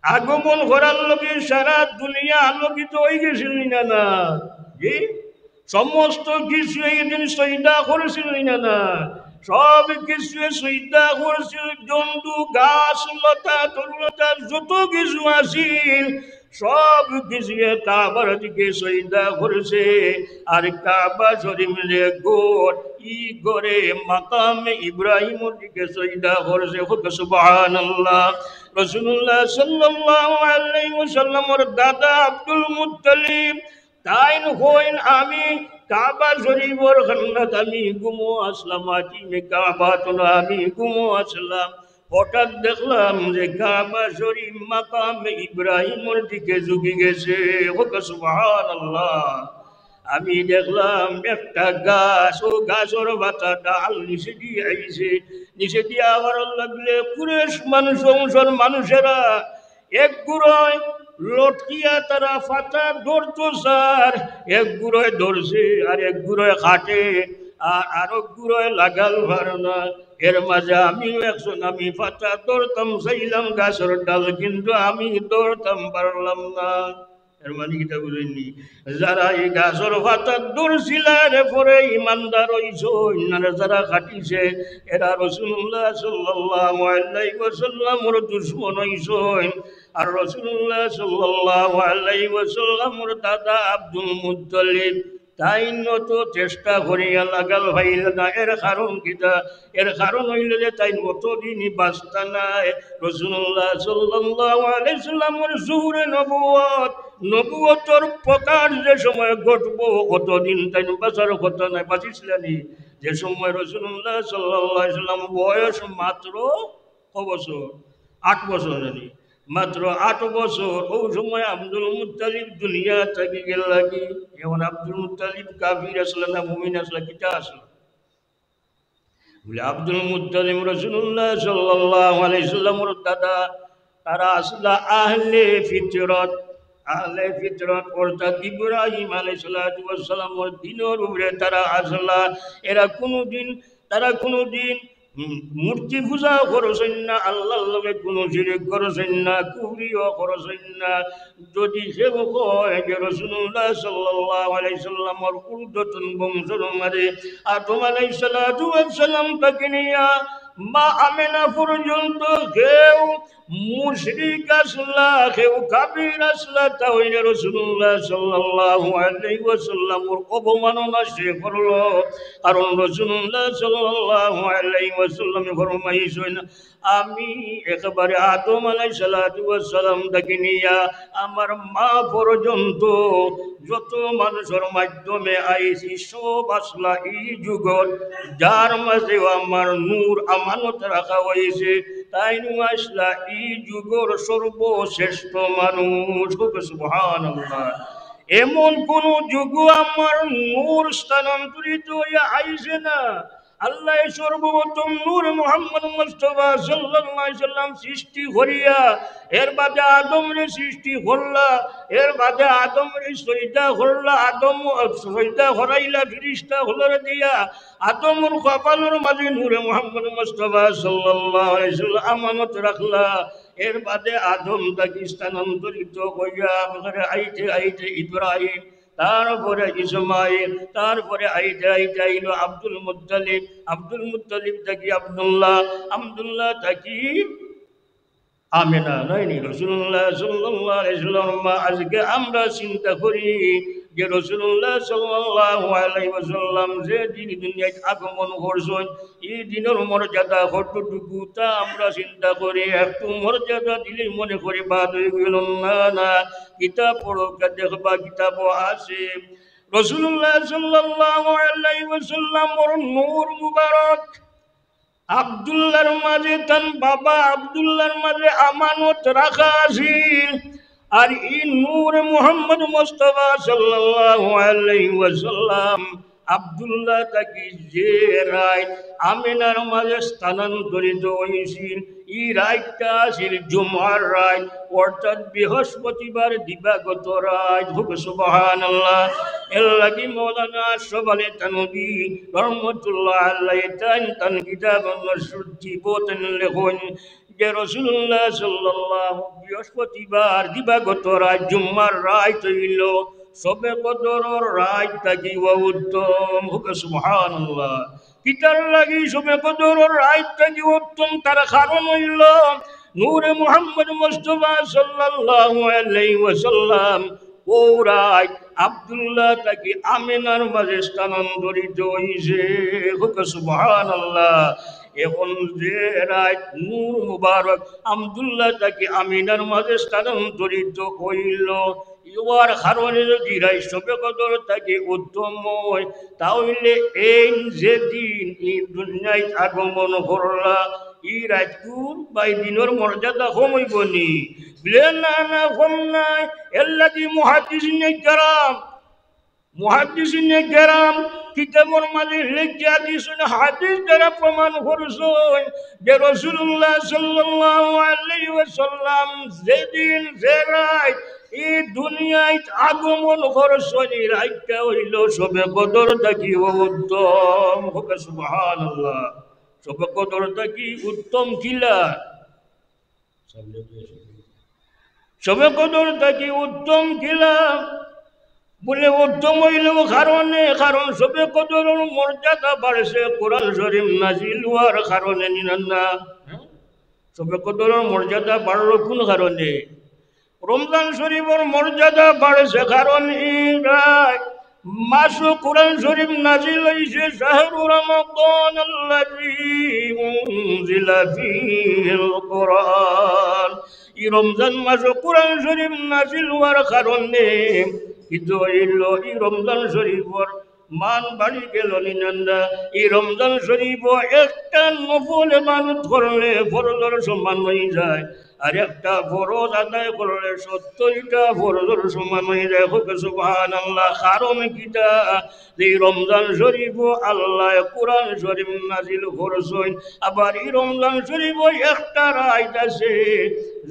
আগমন করার লগে সারা দুনিয়া আলোকিত অই গেছিল নি না, না? জি? সমস্ত কিছু এই দিন সইদা করছিল নি না, না? সব কিছু সইদা করছিল, জন্তু, গাছ, লতা, তরুলতা, যত কিছু আছিল, সব কিছু কাবার দিকে সইদা করছে। আর কাবা শরীফ যে ঘর, ই ঘরে মাকামে ইব্রাহিমর দিকে সইদা করছে। হোক সুবহানাল্লাহ। রাসূলুল্লাহ সাল্লাল্লাহু আলাইহি ওয়াসাল্লামর দাদা আব্দুল মুত্তালিব, তাইন কইন, "আমি কাবা শরীফর কান্দাত আমি ঘুমো আছলাম, হাতিমে কাবাত আমি ঘুমো আছলাম। হঠাৎ দেখলাম যে কাবা শরীফ মাকামে ইব্রাহিমর দিকে ঝুঁকি গেছে।" হোক সুবহানাল্লাহ। আমি দেখলাম একটা গাছ, অউ গাছর পাতা ডাল নিচেদি আইছে, নিচেদি আবার লাগলে কুরেশ মানুষ, বংশর মানুষেরা এক গুরুয় লটকিয়া তারা পাতা ধরতো চার, এক গুরুয় ধরছে আর এক গুরুয় কাটে, আর আরক গুরুয় লাগাল পারে না। এর মাঝে আমিও একজন, আমি পাতা ধরতাম চাইলাম গাছর ডাল, কিন্তু আমি ধরতাম পারলাম না। এর মানে কিতা বুঝইননি? যারা ই গাছর পাতা ধরছিলা, এর পরে ইমানদার অইছইন, আর যারা কাটিছে, এরা রাসূলুল্লাহ সাল্লাল্লাহু আলাইহি ওয়াসাল্লামর দুশমন অইছইন। আর রাসূলুল্লাহ সাল্লাল্লাহু আলাইহি ওয়াসাল্লামর দাদা আব্দুল মুত্তালিব, তাইন অত চেষ্টা করিয়া লাগাল পাইলা না। এর কারণ কিতা? এর কারণ অইলো যে তাইন অতদিন বাঁচতা নায়। রাসূলুল্লাহ সাল্লাল্লাহু আলাইহি ওয়াসাল্লামর জুহুরে নবুয়ত, নবুয়তর প্রকাশ যে সময় ঘটবো, অতদিন তাইন বাঁচার কথা নায়। বাঁচিছিলা নি? যে সময় রাসূলুল্লাহ সাল্লাল্লাহু আলাইহি ওয়াসাল্লাম বয়স মাত্র ক বছর? আট বছর জানি, মাত্র আট বছর। অউ সময় আব্দুল মুত্তালিব দুনিয়া থাকি গেলা গি। এখন আব্দুল মুত্তালিব কাফির আছলা না মুমিন আছলা, কিতা আছলা? বলে, আব্দুল মুত্তালিব রাসূলুল্লাহ সাল্লাল্লাহু আলাইহি সাল্লামর দাদা, তারা আছলা আহলে ফিতরত। আহলে ফিতরত অর্থাৎ ইব্রাহিম আলাইহিস সালাতু ওয়াস সালামর দ্বীনর উপরে তারা আছলা। এরা কুনুদিন, তারা কুনুদিন, হুম, মূর্তি পূজা করছইন না, আল্লাহর লগে কুনু শিরিক করছইন না, কুফরিও করছইন না। যদি কেউ কয় যে রাসূলুল্লাহ সাল্লাল্লাহু আলাইহি সাল্লামর ঊর্ধ্বতন বংশর মাঝে আদম আলাইহিস সালাতু ওয়াস সালাম থাকি নিয়া মা আমেনা পর্যন্ত কেউ মুশরিক আছলা, কেউ কাফির আছলা, তা অইলে রাসূলুল্লাহ সাল্লাল্লাহু আলাইহি ওয়াসাল্লামর অবমাননা সে করলো। কারণ রাসূলুল্লাহ সাল্লাল্লাহু আলাইহি ওয়াসাল্লামে ফরমাইছইন, আমি একবারে আদম আলাইহিস সালাতু ওয়াস সালাম থাকি নিয়া আমার মা পর্যন্ত যত মানুষর মাধ্যমে আইছি, সব আছলা ই যুগর, যার মাঝেও আমার নূর আমানত রাখা অইছে, তাইনউ আছলা ই যুগর সর্বশ্রেষ্ঠ মানুষ। কউক্কা সুবহানাল্লাহ। এমন কোন যুগও আমার নূর স্থানান্তরিত অইয়া আইছে না। আল্লায় সর্বপ্রথম নূরে মুহাম্মদ মুস্তাফা সাল্লাল্লাহু আলাইহি ওয়াসাল্লাম সৃষ্টি করিয়া, এর বাদে আদমরে সৃষ্টি করলা, এর বাদে আদমরে সইজদা করলা, আদম সইজদা করাইলা ফিরিস্তা অকলরে দিয়া, আদমর কপালর মাঝে নূরে মুহাম্মদ মুস্তাফা সাল্লাল্লাহু আলাইহি ওয়াসাল্লাম আমানত রাখলা। এর বাদে আদম থাকি স্থানান্তরিত অইয়া আবার আইতে আইতে ইব্রাহিম, তারপরে ইসমাইল, তারপরে আইতে আইতে আইলো আব্দুল মুত্তালিব, আব্দুল মুত্তালিব থাকি আব্দুল্লাহ, আব্দুল্লাহ থাকি আমেনা, নায়নি? রাসূলুল্লাহ সাল্লাল্লাহু আলাইহি ওয়াসাল্লাম। আজকে আমরা চিন্তা করি যে রাসূলুল্লাহ সাল্লাল্লাহু আলাইহি ওয়াসাল্লাম যে দিন দুনিয়াত আগমন করছইন, ই দিনর মর্যাদা কতটুকু তা আমরা চিন্তা করি। একটু মর্যাদা দিলেই মনে করি বাদ অইগেল। না, না, কিতাব পড়উক্কা, দেখবা কিতাবো আছে। রাসূলুল্লাহ সাল্লাল্লাহু আলাইহি ওয়াসাল্লামর নূর মুবারক আব্দুল্লাহর মাঝে তান বাবা আব্দুল্লাহর মাঝে আমানত রাখা আছিল। আর ই নূরে মুহাম্মদ মুস্তাফা সাল্লাল্লাহু আলাইহি ওয়াসাল্লাম আব্দুল্লাহ থাকি যে রাইত আমিনার মাঝে স্থানান্তরিত অইছিল, ই রাইতটা আছিল জুমার রাইত, অর্থাৎ বৃহস্পতিবার দিবাগত রাইত। কউক্কা সুবহানাল্লাহ। এর লাগি মাওলানা আশরাফ আলী থানভী রহমতুল্লাহ আলাইহি তাইন তান কিতাব আন-নুসুর তিবো তাইন লেখইন যে রাসূলুল্লাহ সাল্লাল্লাহু, বৃহস্পতিবার দিবাগত রাইত, জুম্মার রাইত অইলো শবে কদরর রাইত থাকিও উত্তম। কউক্কা সুবহানাল্লাহ। কিতার লাগি শবে কদরর রাইত থাকিও উত্তম? তার কারণ অইলো নূরে মুহাম্মদ মুস্তাফা সাল্লাল্লাহু আলাইহি ওয়াসাল্লাম অউ রাইত আব্দুল্লাহ থাকি আমিনার মাঝে স্থানান্তরিত অইছে। কউক্কা সুবহানাল্লাহ। এখন যে রাইত নূর মুবারক আব্দুল্লাহ থাকি আমিনার মাঝে স্থানান্তরিত অইলো, ইওয়ার কারণে যদি রাইত শবে কদর থাকি উত্তম অয়, তা অইলে এইন যেদিন ই দুনিয়াত আগমন করলা, ই রাইতকুর বায় দিনর মর্যাদা কম অইবো নি? বলে না, না, কম নায়। এর লাগি মুহাদ্দিসিনে কেরাম, মুহাদ্দিসিনে কেরাম কিতাবর মাঝে লেখিয়া দিছইন, হাদিস দ্বারা প্রমাণ করছইন যে রাসূলুল্লাহ সাল্লাল্লাহু আলাইহি ওয়াসাল্লাম যেদিন যে রাইত ই দুনিয়াত আগমন করছইন, ই রাইতটা অইলো শবে কদর থাকিও উত্তম। কউক্কা সুবহানাল্লাহ। শবে কদর থাকি উত্তম কিলা? শবে কদর থাকি উত্তম কিলা? বলে উত্তম অইলো কারণে, কারণ শবে কদরর মর্যাদা বাড়ছে কোরআন শরীফ নাজিল অওয়ার কারণে, নি না? শবে কদরর মর্যাদা বাড়লো কোন কারণে? রমজান শরীফর মর্যাদা বাড়ছে কারণ ই রাইত মাসো কোরআন শরীফ নাজিল অইছে, شهر رمضان الذي أنزل فيه القرآن। ই রমজান মাসো কোরআন শরীফ নাজিল অওয়ার কারণে কিতা অইলো? ই রমজান শরীফর মান বাড়ি গেল নি না? ই রমজান শরীফো একটা নফল ইবাদত করলে ফরজর সমান অই যায়, আর একটা ফরজ আদায় করলে সত্তরটা ফরজর সমান অই যায়। কউক্কা সুবহানাল্লাহ। কারণ কিতা? যে ই রমজান শরীফো আল্লায় কোরআন শরীফ নাজিল করছইন, আবার ই রমজান শরীফো একটা রাইত আছে,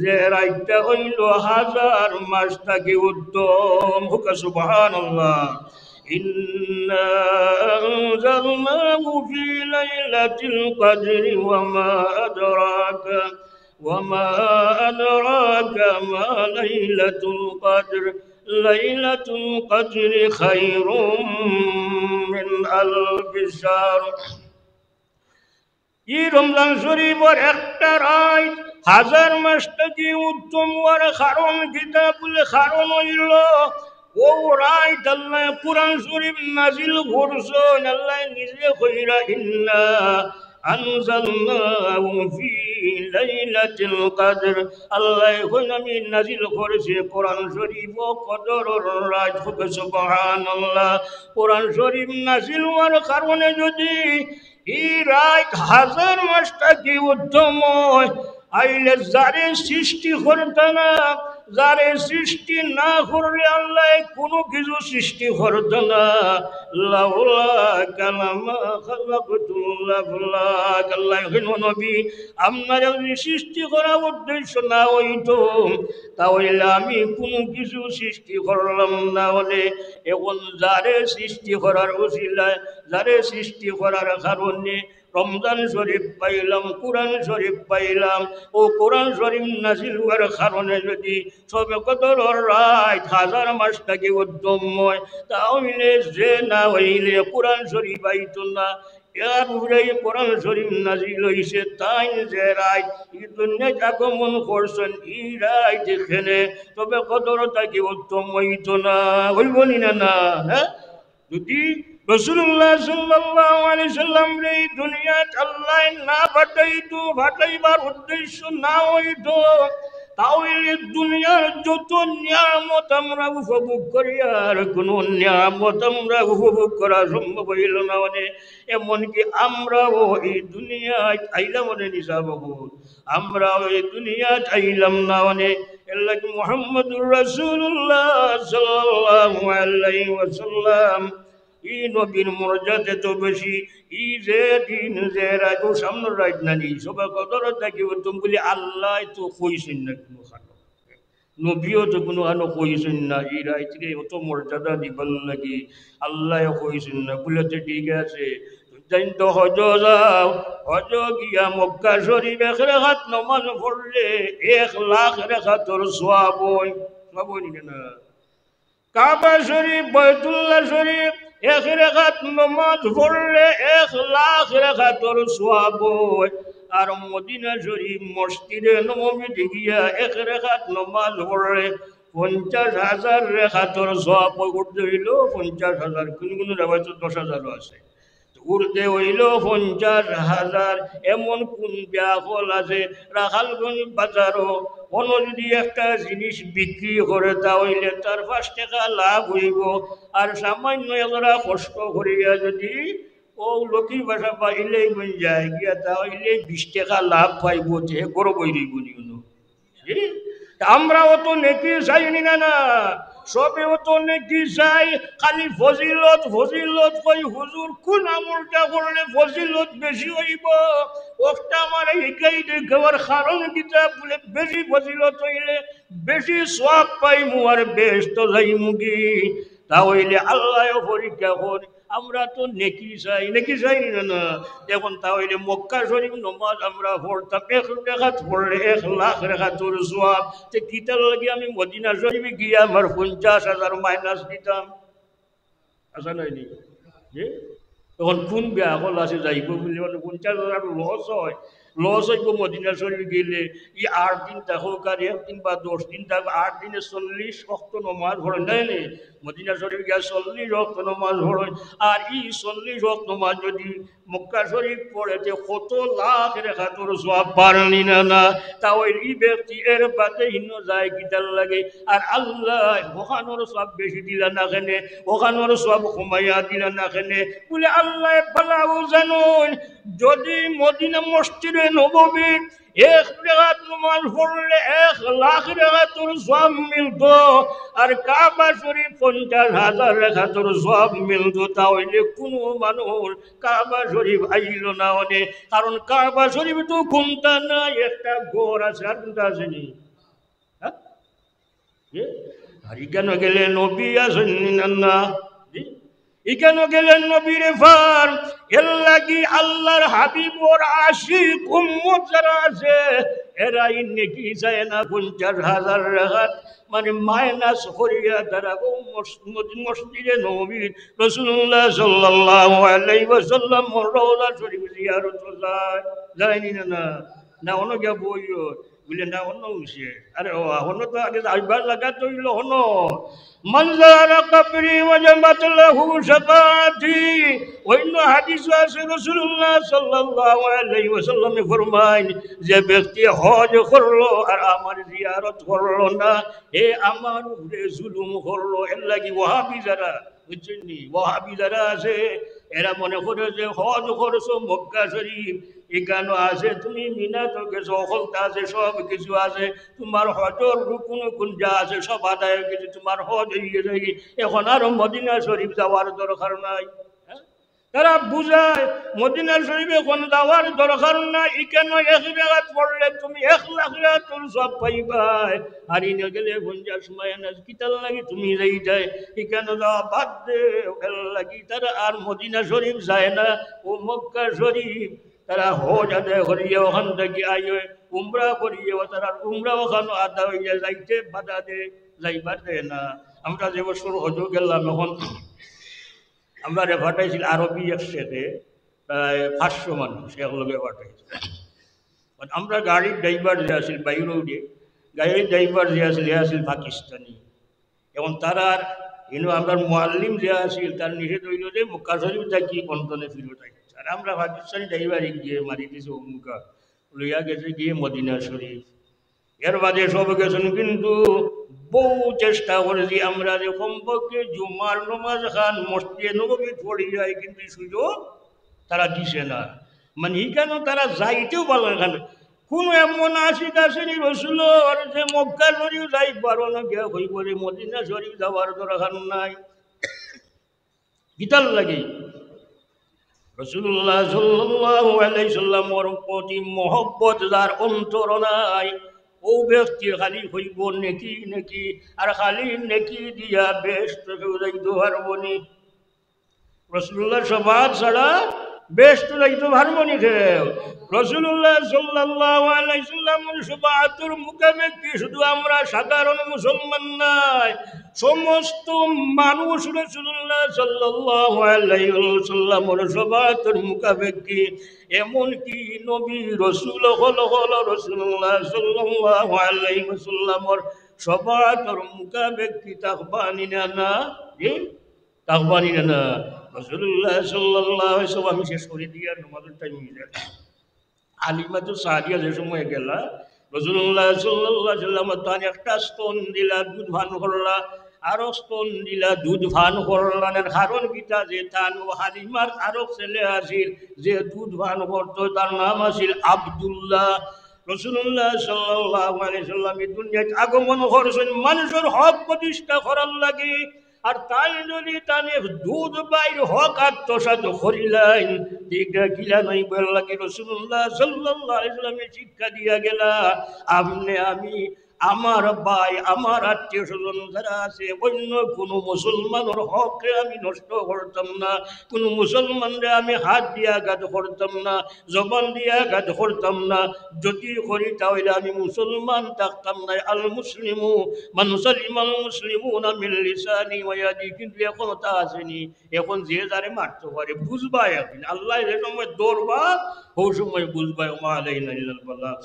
যে রাইতটা অইলো হাজার মাস থাকি উত্তম। কউক্কা সুবহানাল্লাহ। إنا أنزلناه في ليلة القدر وما أدراك، وما أدراك ما ليلة القدر، ليلة القدر خير من ألف شهر। ই রমজান শরীফর একটা রাইত হাজার মাস থাকি উত্তম অওয়ার কারণ কিতা? বলে কারণ অইলো অউ রাইত আল্লায় কোরআন শরীফ নাজিল করছইন। আল্লায় নিজে কইরা, إنا أنزلناه في ليلة القدر। আল্লায় কইন, আমি নাজিল করছি কোরআন শরীফ ও কদরর রাইত। সুবহানাল্লাহ। কোরআন শরীফ নাজিল অওয়ার কারণে যদি ই রাইত হাজার মাস থাকি উত্তম অয়, আইলে যারে সৃষ্টি করতা না, যারে সৃষ্টি না করলে আল্লায় কুনু কিছু সৃষ্টি করতা না। লাউলাকা লামা খালাকতুল আফলাক। আল্লায় কইন, নবী, আপনারে যদি সৃষ্টি করার উদ্দেশ্য না অইতো, তা অইলে আমি কুনু কিছু সৃষ্টি করলাম না। অনে অখন যারে সৃষ্টি করার উসিলায়, যারে সৃষ্টি করার কারণে রমজান শরীফ পাইলাম, কোরআন শরীফ পাইলাম। অউ কোরআন শরীফ নাজিল অওয়ার কারণে যদি শবে কদরর রাইত হাজার মাস থাকি উত্তম অয়, তা অইলে যে না অইলে কোরআন শরীফ আইতো না। এর উপরে ই কোরআন শরীফ নাজিল অইছে, তাইন যে রাইত ই দুনিয়াত আগমন করছইন, ই রাইত কেনে শবে কদর থাকি উত্তম অইতো না, অইবো নি না? না, হ্যাঁ? যদি রাসূলুল্লাহ সাল্লাল্লাহু আলাইহি সাল্লামরে ই দুনিয়াত আল্লায় না পাঠাইতো, পাঠাইবার উদ্দেশ্য না অইতো, তা অইলে দুনিয়ার যত নিয়ামত আমরা উপভোগ করি, আর কুনু নিয়ামত আমরা উপভোগ করা সম্ভব অইলো না। অনে এমনকি আমরাও ই দুনিয়াত আইলাম অনে নিশা বহুত, আমরাও ই দুনিয়াত আইলাম না অনে। এর লাগি মুহাম্মদুর রাসূলুল্লাহ সাল্লাল্লাহু আলাইহি ওয়াসাল্লাম, ই নবীর মর্যাদা তো বেশি। ই যে দিন, যে রাইত, অউ সামনর রাইত নানি, শবে কদর থাকি উত্তম বুলি আল্লায় তো কইছইন না কুনুখানো। নবীও তো কুনুখানো কইছইন না, ই রাইতরে অত মর্যাদা দিবার লাগি আল্লায় কইছইন না। বুলে, তে ঠিক আছে, তাইন তো হজ যাও, হজ গিয়া মক্কা শরীফ এক রেখাত নমাজ পড়লে এক লাখ রেখাতর সওয়াব অয়। সওয়াব অয় নি না? কাবা শরীফ, বায়তুল্লাহ শরীফ, এক রেখাত নমাজ পড়লে এক লাখ রেখাতর সওয়াব অয়। আর মদিনা শরীফ, মসজিদে নববীত গিয়া এক রেখাত নমাজ পড়লে পঞ্চাশ হাজার রেখাতর সওয়াব অয়। উর্ধে অইলো পঞ্চাশ হাজার, কুনু কুনু রেওয়ায়তো দশ হাজারও আছে। উর্ধে অইলো পঞ্চাশ হাজার। এমন কুন বেআক্কল আছে, রাখালগঞ্জ বাজারো কুনু যদি একটা জিনিস বিক্রি করে, তা অইলে তার পাঁচ টেকা লাভ অইবো। আর সামান্য এগরা কষ্ট করিয়া যদি অউ লক্ষ্মীর বাসা বা ইলাইগঞ্জ যায় গিয়া, তা অইলে বিশ টেকা লাভ পাইবো, তে গরব অইবো নি কুনু? জি? তা আমরা অত নেকি চাই নি না, না? সবে অত নেকি চাই, খালি ফজিলত, ফজিলত কই। হুজুর, কুন আমলটা করলে ফজিলত বেশি অইবো? অখটা আমারে হিকাই দেখাওয়ার কারণ কিতা? বুলে, বেশি ফজিলত অইলে বেশি সওয়াব পাইমু আর বেহেস্তো যাইমুগি। তা অইলে আল্লায়ও পরীক্ষা করে। আমরা তো নেকি চাই, নেকি চাই নি না, না? অখন তা অইলে মক্কা শরীফ নমাজ আমরা পড়তাম, এক রেখাত পড়লে এক লাখ রেখাতর সওয়াব। তে কিতার লাগি আমি মদিনা শরীফ গিয়া আমার পঞ্চাশ হাজার মাইনাস দিতাম? আছে নায় নি? জি? অখন কুন বেআক্কল আছে যাইবো বুলি, মানে, পঞ্চাশ হাজার লস অয়, লস অইবো মদিনা শরীফ গেলে। ই আট দিন থাকউক আর এক দিন বা দশ দিন থাকউক, আট দিনে চল্লিশ ওয়াক্ত নমাজ পড়ইন, নায় নি? মদিনা শরীফ গিয়া চল্লিশ ওয়াক্ত নমাজ পড়ইন, আর ই চল্লিশ ওয়াক্ত নমাজ যদি মক্কা শরীফ পড়ে, তে কত লাখ রেখাতর সওয়াব পাইন নি না, না? তা অইলে ই ব্যক্তি এর বাদে হিনো যায় কিতার লাগি? আর আল্লায় অখানোর সওয়াব বেশি দিলা না কেনে, অখানোর সওয়াব কমাইয়া দিলা না কেনে? বুলে, আল্লায় ভালাউ জানইন, যদি মদিনা মসজিদে নববীত এক রেখাত নমাজ পড়লে এক লাখ রেখাতর সওয়াব মিলতো, আর কাবা শরীফ পঞ্চাশ হাজার রেখাতর সওয়াব মিলতো, তা অইলে কুনু মানুষ কাবা শরীফ আইলো না অনে। কারণ কাবা শরীফ তো কুনটা না, একটা ঘর আছে, আর কুনটা আছে নি? হ্যাঁ? জি? আর ইখানো গেলে নবী আছইন নি না, না? জি? ইখানো গেলে নবীর ফার। এর লাগি আল্লার হাবিবর আশিক উম্মত যারা আছে, এরা ই নেকি চায় না, পঞ্চাশ হাজার রেখাত, মানে, মাইনাস করিয়া তারা অউ মস-, মস-, মসজিদে নববীত রাসূলুল্লাহ সাল্লাল্লাহু আলাইহি ওয়াসাল্লামর রওজা শরীফ জিয়ারত যায়। যায় নি না, না? না, অনো গিয়া বই অয়। বুঝলেন না? অন্য বিষয়ে। আরে ও, অন্য তো আগে যাইবার জাগা তো অইল অন্য। মান যারা কবরি ওয়াজাবাত লাহু শাফাআতি। অন্য হাদিস আছে, রাসূলুল্লাহ সাল্লাল্লাহু আলাইহি ওয়াসাল্লামে ফরমাইন, যে ব্যক্তি হজ করলো আর আমার জিয়ারত করলো না, হে আমার উপরে জুলুম করলো। এর লাগি ওয়াহাবি যারা, বুঝছেন নি? ওয়াহাবি যারা আছে, এরা মনে করে যে হজ করছো মক্কা শরীফ, এখানো আছে, তুমি মিনাত গেছো, হকলতা আছে, সব কিছু আছে, তোমার হজর রুকুন উকুন যা আছে সব আদায় অই গেছে, তোমার হজ অই গেছে, এখন আর মদিনা শরীফ যাওয়ার দরকার নাই। হ্যাঁ? তারা বুঝায়, মদিনা শরীফ এখন যাওয়ার দরকার নাই, এখানো এক রাকাত পড়লে তুমি এক লাখ রাকাতুল সওয়াব পাইবায়। আর ইনো গেলে পঞ্চাশ মাইনাস, কিতার লাগি তুমি যাইতায়? এখানো যাওয়া বাদ দেও। এর লাগি তারা আর মদিনা শরীফ যায় না, ও মক্কা শরীফ। তারা হজ আদায় করিয়া ওখান থাকি আইয়ে, উমরা করিয়া, ও তারা উমরা ওখানো আদায় অইয়া যাইতে বাধা দেয়, যাইবার দেয় না। আমরা যে বছর হজো গেলাম, এখন আমরারে পাঠাইছিল আরবি এক শেখে, প্রায় পাঁচশো মানুষ একলগে পাঠাইছিল। আর আমরা গাড়ির ড্রাইভার যে আছিল বাইরে উঠে, গাড়ির ড্রাইভার যে আছিল, এ আছিল পাকিস্তানি। এখন তারার, ইনো আমরার মুআল্লিম যে আছিল, তার নিষেধ অইল যে মক্কা শরীফ থাকি পন্টনে ফিরত আইতে। আর আমরা পাকিস্তানি ড্রাইভারে গিয়ে মারি দিছে অমুকা, লইয়া গেছে গিয়ে মদিনা শরীফ। এর বাদে সব গেছইন, কিন্তু বহু চেষ্টা করেছি আমরা যে কমপক্ষে জুমার নমাজ খান মসজিদে নববীত পড়ি যায়, কিন্তু সুযোগ তারা দিছে না। মানে, ইখানো তারা যাইতেও পারলো না। কোন এমন আশিক আছে নি রসুলর যে মক্কা শরীফ যাই পারো না, গিয়া কইবো যে মদিনা শরীফ যাওয়ার দরকার নাই? কিতার লাগি? রাসূলুল্লাহ সাল্লাল্লাহু আলাইহি সাল্লামর প্রতি মহব্বত যার অন্তর নাই, ও ব্যক্তি খালি কইবো নেকি, নেকি, আর খালি নেকি দিয়া বেহেশত কেউ যাইতো পারবো নি। রাসূলুল্লাহর শাফাআত ছাড়া বেহেশত যাইতো পারবো নি কেউ। রাসূলুল্লাহ সাল্লাল্লাহু আলাইহি সাল্লামর শাফাআতর মুখাপেক্ষী শুধু আমরা সাধারণ মুসলমান নায়, সমস্ত মানুষ রাসূলুল্লাহ সাল্লাল্লাহু আলাইহি ওয়াসাল্লামর শাফাআতর মুখাপেক্ষী, এমনকি নবী রাসূল হকল হকল রাসূলুল্লাহ সাল্লাল্লাহু আলাইহি ওয়াসাল্লামর শাফাআতর মুখাপেক্ষী থাকবা নি না? না, জি, থাকবা নি না? রাসূলুল্লাহ সাল্লাল্লাহু আলাইহি ওয়াসাল্লাম, আমি শেষ করি দিয়া নমাজর টাইম অই যায়। হালিমাতু সাদিয়া যে সময় গেলা, রাসূলুল্লাহ সাল্লাল্লাহু আলাইহি ওয়াসাল্লাম তান একটা স্তন দিলা, দুধ পান করলা, আরো স্তন দিলা, দুধ পান করলা। এর কারণ কিতা? যে তান ও হালিমার আরো ছেলে আছিল, যে দুধ পান করতো, তার নাম আছিল আব্দুল্লাহ। রাসূলুল্লাহ সাল্লাল্লাহু আলাইহি ওয়াসাল্লাম এই দুনিয়াত আগমন করছইন মানুষর হক প্রতিষ্ঠা করার লাগি। আর তাইন যদি তানে দুধ ভাইর হক আত্মসাৎ করিলাইন, ইটা কিলা নায়? বলার লাগি রাসূলুল্লাহ সাল্লাল্লাহু আলাইহি ওয়াসাল্লামে শিক্ষা দিয়া গেলা, আপনে আমি, আমার ভাই, আমার আত্মীয় স্বজন যারা আছে, অন্য কোনো মুসলমানর হকরে আমি নষ্ট করতাম না, কোনো মুসলমানরে আমি হাত দিয়া আঘাত করতাম না, জবান দিয়া আঘাত করতাম না। যদি করি, তাহলে আমি মুসলমান থাকতাম না। আল মুসলিমু মান সালিমাল মুসলিমুনা মিন লিসানি ওয়া ইয়াদি। কিন্তু এখন তা আছে নি। এখন যে যারে মারতো পারে, বুঝবা একদিন। আল্লায় যে সময় ধরবা, হউ সময় বুঝবা। ওয়া মা আলাইনা ইল্লাল বালাগ।